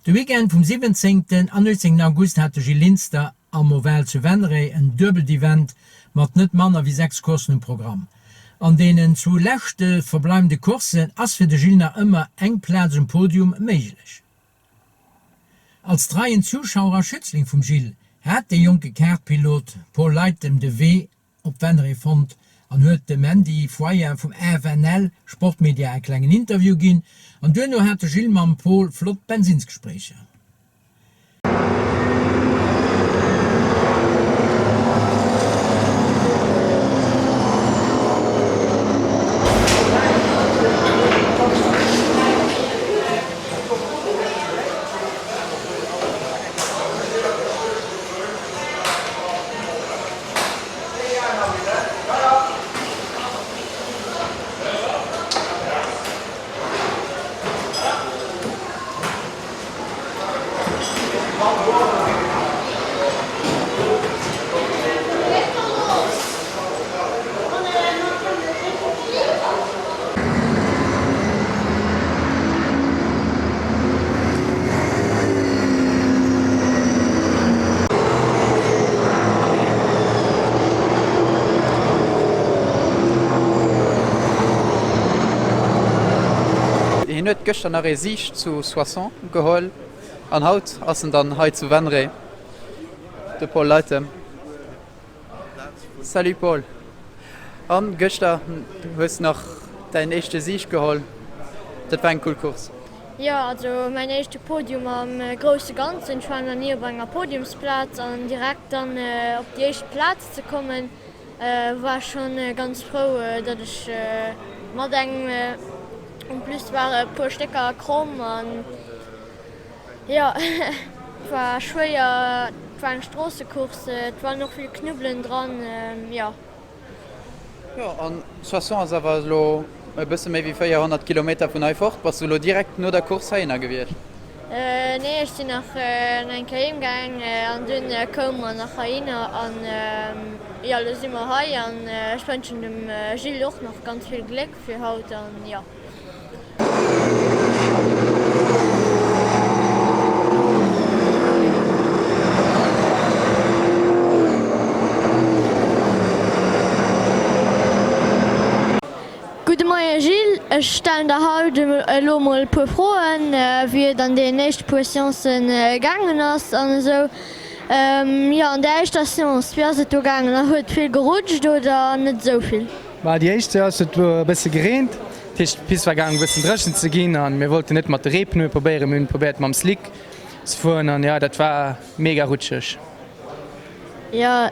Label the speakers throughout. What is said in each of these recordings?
Speaker 1: De Weekend vum 17. an 18. August hat de Gil Linster am Oval zu Wennerey en duebelt Event mat net manner wéi 6 Courssen um Programm. An deenen zwou leschte verbleiwende Courssen ass fir de Gil nach ëmmer eng Plaz um Podium méiglech. Als treien Zuschauer a Schützling vum Gil hat de jonke Kartpilot Paul Leytem de Wee op Wennerey fonnt an huet dem Andy Foyen vum FNL Sportmedia e klengen Interview ginn an duerno hat de Gilles mam Paul flott Bensinsgespréicher.
Speaker 2: Hien huet gëschter nach ee Sieg zu Soissons geholl an haut ass en dann hei zu Wenré, de Paul Leytem. Salut Paul, an gëschter hues nach däin éischte Sieg geholl, dat war eng cool Course.
Speaker 3: Jo, also mäin éischte Podium am grousse Ganzen. Ech war nach ni op enger Podiumsplaz an direkt dann op déi éischt Plaz ze kommen, war ech schonn ganz frou, datt ech mat engem, en plus ware e puer Stécker kromm an jo, et war schwéier, et war eng Stroossecourse, et waren och vill Knubbelen dran, jo.
Speaker 2: Jo, an Soissons ass awer elo e bësse méi wéi 400 Kilometer vun hei fort. Bass du elo direkt no der Course heihinner gewiescht?
Speaker 3: Nee, ech sinn nach eng Kéier heem gaang an dunn koume mer nach heihinner an jo, elo si mer hei an ech wënschen dem Gilles och nach ganz vill Gléck fir haut an jo. Gudde Moie Gilles, ech stellen der haut elo mol e puer Froen, wéi et an deenen éischte puer Seancen gaangen ass an esou. Jo, an der éischter Seance, wéi ass et do gaangen? Huet vill gerutscht oder net esou vill?
Speaker 4: Bah, déi éischt Seance huet e bësse gereent. Dat heescht, d'Pist war gaangen e bëssen dréchen ze ginn a mir wollten net mat de Reepneue probéieren, mir hunn probéiert mam Slick ze fueren an jo, dat war mega rutscheg.
Speaker 3: Jo,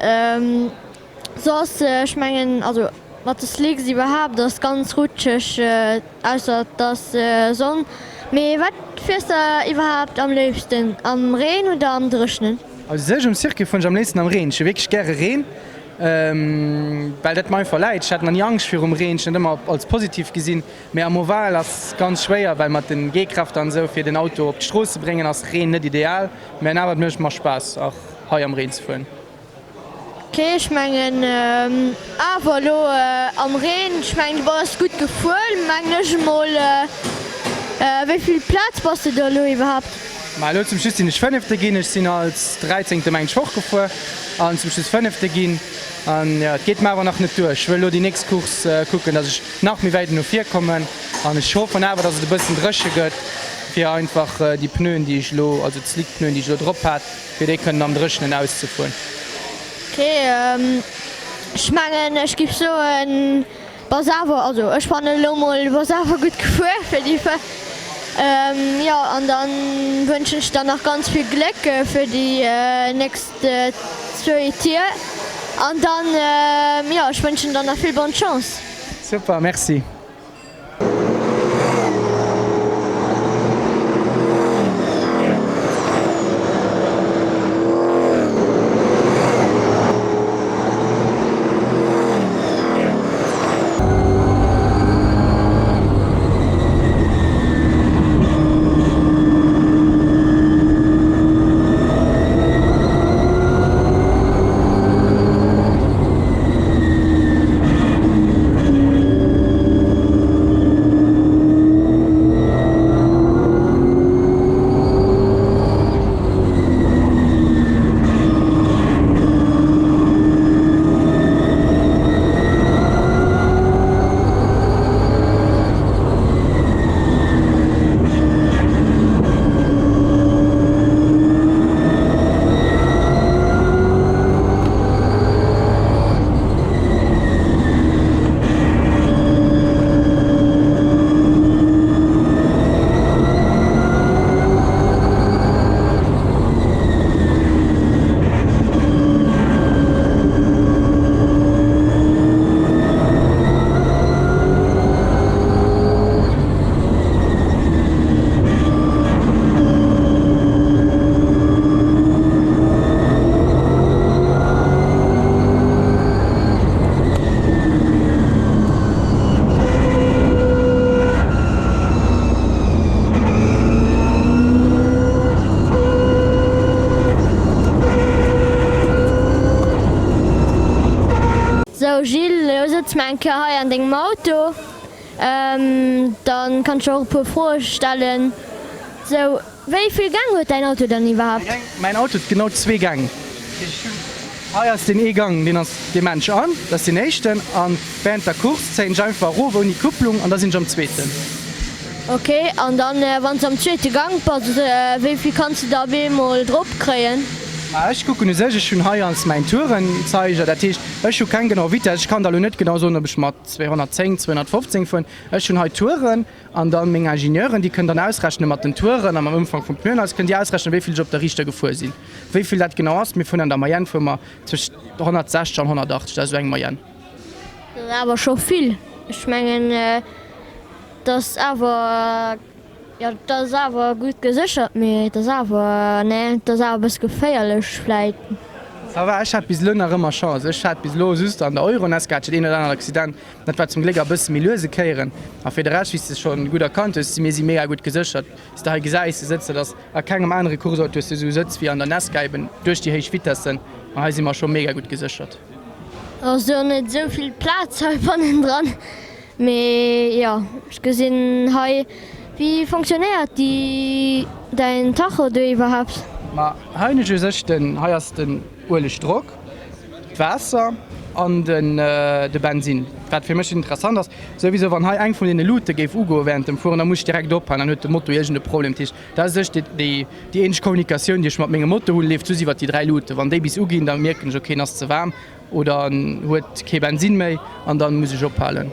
Speaker 3: soss, ech mengen, also mat de Slicks iwwerhaapt ass ganz rutscheg, ausser et ass Sonn. Mee wat fiers de iwwerhaapt am léifsten, am Reen oder am Dréchnen?
Speaker 4: Also u sech um Circuit fueren ech am léifsten am Reen, ech hu wierklech gäre Reen. Well dat mer einfach läit. Ech hat nach ni Angscht virum Reen, ech hunn dat ëmmer als positiv gesinn. Mee am Oval ass ganz schwéier, well mat den G-Kräfter an esou fir den Auto op d'Strooss ze bréngen ass Reen net ideal. Mä awer et mécht mer Spaass och hei am Reen ze fueren.
Speaker 3: Ok, ech mengen awer elo am Reen, ech mengen du bass gutt gefuer mengen ech emol. Wéi vill Plaz bass de do elo iwwerhaapt?
Speaker 4: Ma elo zum Schluss sinn ech Fënnefte ginn. Ech sinn als Dräizéngte mengen ech fortgefuer an zum Schluss Fënnefte ginn. An jo, et geet mer awer nach net duer. Ech wëll elo déi nächst Course kucken, datt ech nach méi wäit no vir kommen. An ech hoffen awer, datt et e bëssen dréche gëtt, fir einfach déi Pneuen, déi ech elo, also d'Slick-Pneuen, déi ech elo drop hat, fir déi kënnen am Dréchenen auszefueren.
Speaker 3: Ok, ech mengen ech giff soen, Bass awer, also ech fannen elo mol, bass awer gutt gefuer fir déi Fë jo an dann wënschen ech der nach ganz vill Gléck fir déi nächst zwéi Tier an dann jo ech wënschen der nach vill bonne Chance.
Speaker 4: Super, merci.
Speaker 3: mol eng Kéier hei an dengem Auto. Dann kann ech der och e puer Froe stellen. Sou, wéi vill Gäng huet däin Auto dann iwwerhaapt?
Speaker 4: Mäin Auto huet genau zwee Gäng. Hei ass deen ee Gang, deen ass dee maan ech an, dat ass deen éischten, an während der Course zéien ech einfach erof ouni Kupplung an da sinn ech am zweeten.
Speaker 3: Ok, an dann wann s de am zweete Gank bass, wéi vill kanns de da op eemol drop kréien?
Speaker 4: Ma ech kucken u sech, ech hunn hei als mäin Tourenzeiger, dat heescht ech hu keng genau Vitess, ech kann der elo net genau soen ob ech mat 210, 215 fueren, ech hunn hei Touren an dann meng Ingenieuren déi kënnen dann ausrechnen mat den Touren a mam Ëmfang vum Pneuen, alles kënnen déi ausrechnen wéi vill ech op der Riichter gefuer sinn. Wéi vill dat genau ass, mir fueren an der Moyenne fuere mer tëscht 160 an 180, dat ass esou eng Moyenne.
Speaker 3: Dat ass awer scho vill. Ech mengen, dat ass awer, jo, dat ass awer gutt geséchert, mee et ass awer, nee, et ass awer e bësse geféierlech vläit.
Speaker 4: Ça va, ech hat bis elo nach ëmmer Chance. Ech hat bis elo just an der Euronascar hat ech dat een oder anert Accident, dat war zum Gléck a bësse méi luese Kéieren. A fir de Rescht, wéi s de schonn gutt erkannt hues, mir si mega gutt geséchert. Wéi s de hei gesäis, de Sëtzer, dat ass A kengem anere Courseauto hues de esou Sëtz wéi an der Nesca, eben duerch déi héich Vitessen. An hei si mer scho mega gutt geséchert.
Speaker 3: Ass jo net esou vill Plaz hei bannendran, mee jo ech gesinn hei. Wéi fonctionnéiert déi däin Tacho do iwwerhaapt?
Speaker 4: Ma hei hunn ech u sech den, hei ass den Uelegdrock, d'Waasser an den de Bensin. Wat fir mech interessant ass, souwisou wann hei eng vun deene Luute géif ugoe während dem Fueren, da muss ech direkt ophalen, dann huet de Moto iergend e Problem. Dat heescht, Dat ass ech, déi eenzeg Kommunikatioun, déi ech mat mengem Moto hunn, leeft just iwwer déi 3 Luuten. Wann déi bis uginn, da mierken ech, ok, en ass ze waarm oder en huet kee Bensin méi an dann muss ech ophalen.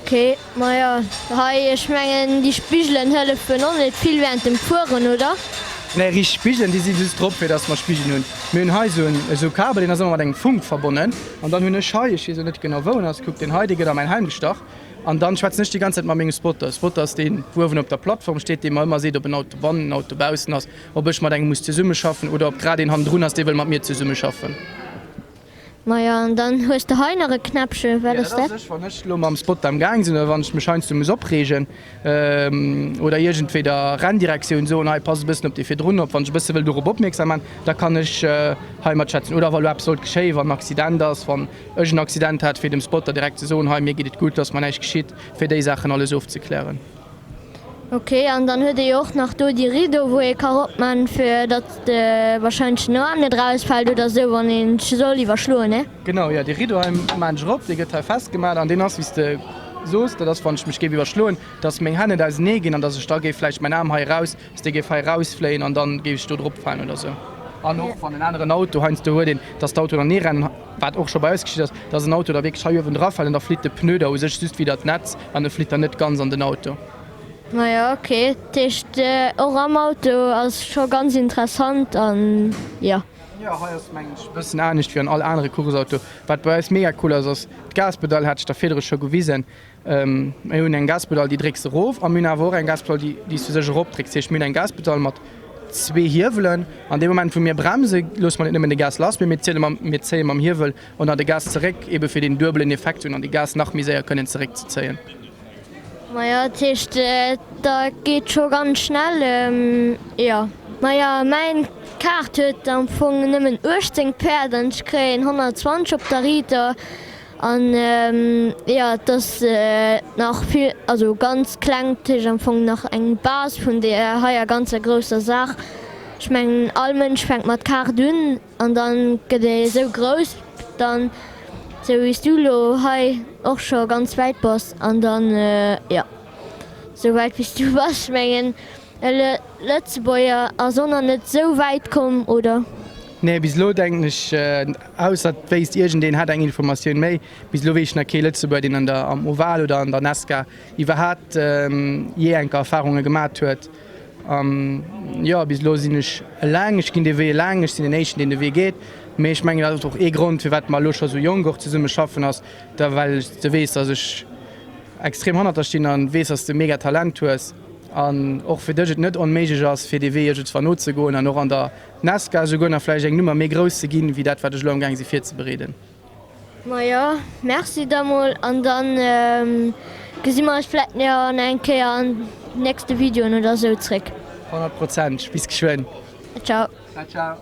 Speaker 3: Ok, majo hei, ech mengen déi Spigelen hëllefen och net vill während dem Fueren, oder?
Speaker 4: Nee, richteg Spigelen, déi si just drop fir dass mer Spigelen hunn. Mir hunn hei esou en esou Kabel, deen ass ëmmer mat engem Funk verbonnen an dann hunn ech hei, ech weess elo net genau wou en ass, kuck deen hei, dee gëtt a mäin Helm gestach. An dann schwätzen ech déi ganz Zäit mat mengem Spotter. Spotter ass deen, wou uewen op der Plattform steet, dee mer ëmmer seet, ob en Auto bannen, en Auto baussen ass, ob ech mat engem muss zesummeschaffen oder ob grad een hannendrun ass, dee wëll mat mir zesummeschaffen.
Speaker 3: Majo, an dann hues de hei nach e Knäppchen. Wat ass
Speaker 4: dat? Dat ass ech, wann ech elo mam Spotter am Gaang sinn oder wann ech mech heiansdo muss opreegen oder iergendwéi der Renndirektioun soen, hei pass e bëssen op dee virdrun op, wann ech e bësse wëll dorop opmierksam maachen, da kann ech heimat schwätzen. Oder wa lo eppes sollt geschéien, wann en Accident ass, wann ech en Accident hat, fir dem Spotter direkt ze soen, hei mir geet et gutt, dass mer näischt geschitt, fir déi Saachen alles ofzeklären.
Speaker 3: Ok, an dann huet ee jo och nach do déi Rideau wou ee ka ropman, fir datt wahrscheinlech den Aarm net erausfält oder sou, wann een sech soll iwwerschloen, ne?
Speaker 4: Genau, jo, dee Rideau hei maan ech erop, dee gëtt hei festgemat an deen ass, wéi s de soos, dat ass wann ech mech géif iwwerschloen, dass meng Hänn net ausenee ginn an dass ech da géif vläicht mäin Aarm hei eraus, dass dee géif hei erausfléien an dann géif ech do drop falen oder sou. An och wann en aneren Auto, heiansdo huet een, dass d'Autoen anee rennen, Wat och scho bei eis geschitt ass, dass en Auto da wierklech hei uewen drafält an da flitt de Pneu da u sech just widder d'Netz an e flitt dann net ganz an den Auto.
Speaker 3: Majo ok, dat heescht och am Auto ass scho ganz interessant an jo.
Speaker 4: Jo, hei ass mengen ech e bëssen anescht wéi an all anere Course-Auto. Wat bei eis mega cool ass, ass d'Gaspedall, hat ech der virdru scho gewisen. Mir hunn eng Gaspedall, déi drécks de erof a mir hunn awer och eng Gaspedall, déi déi s du sech eropdrécks. Dat heescht, mir hunn eng Gaspedall mat zwee Hiewelen. An deem Moment, wou mir bremsen, loosse mer net nëmmen de Gas lass, mee mir ziele mam, mir zéie mam Hiewel och nach de Gas zeréck, ebe fir deen duebelen Effekt ze hunn an de Gas nach méi séier kënnen zeréckzezéien.
Speaker 3: Majo, dat heescht, dat geet scho ganz schnell, jo. Majo, mäin Kart huet am Fong nëmmen 18 Päerd an ech kréien 120 op der Riiter. An jo, et ass nach vill, also ganz kleng, dat heescht am Fong nach eng Base vun deer heier ganzer grousser Saach. Ech mengen, all Mënsch fänkt mat Kaart un an dann gëtt ee esou grouss, dann esou wéi s du elo hei och scho ganz wäit bass an dann, jo, esou wäit wéi s du bass. Ech mengen, E Lëtzebuerger ass och nach net sou wäit komm, oder?
Speaker 4: Nee, bis elo denken ech, ausser et wéisst iergendeen hätt eng Informatioun méi, bis elo weess ech nach kee Lëtzebuerger, deen an der, am Oval oder an der Nascar iwwerhaat jee enker Erfarunge gemat huet. An jo, bis elo sinn ech eleng, ech ginn dee Wee eleng, ech sinn den éischten, deen de Wee geet. Mee ech mengen, dat ass och ee Grond, firwat mer elo scho sou jonk och zesumme schaffen, ass da well s de weess, datt ech extrem hannert der stinn an weess, datt s de mega Talent hues. An och fir dech et net onméiglech ass, fir dee Wee iergendswann nozegoen an och an der Nascar esouguer nach vläicht eng Nummer méi grouss ze ginn, wéi dat, wat ech elo amgaang si virzebereeden.
Speaker 3: Majo, merci da mol an dann gesi mer eis vläit nach eng Kéier an nächste Videoen oder sou zréck.
Speaker 4: Honnertprozenteg, bis geschwënn.
Speaker 3: Ciao.
Speaker 4: Ciao, ciao.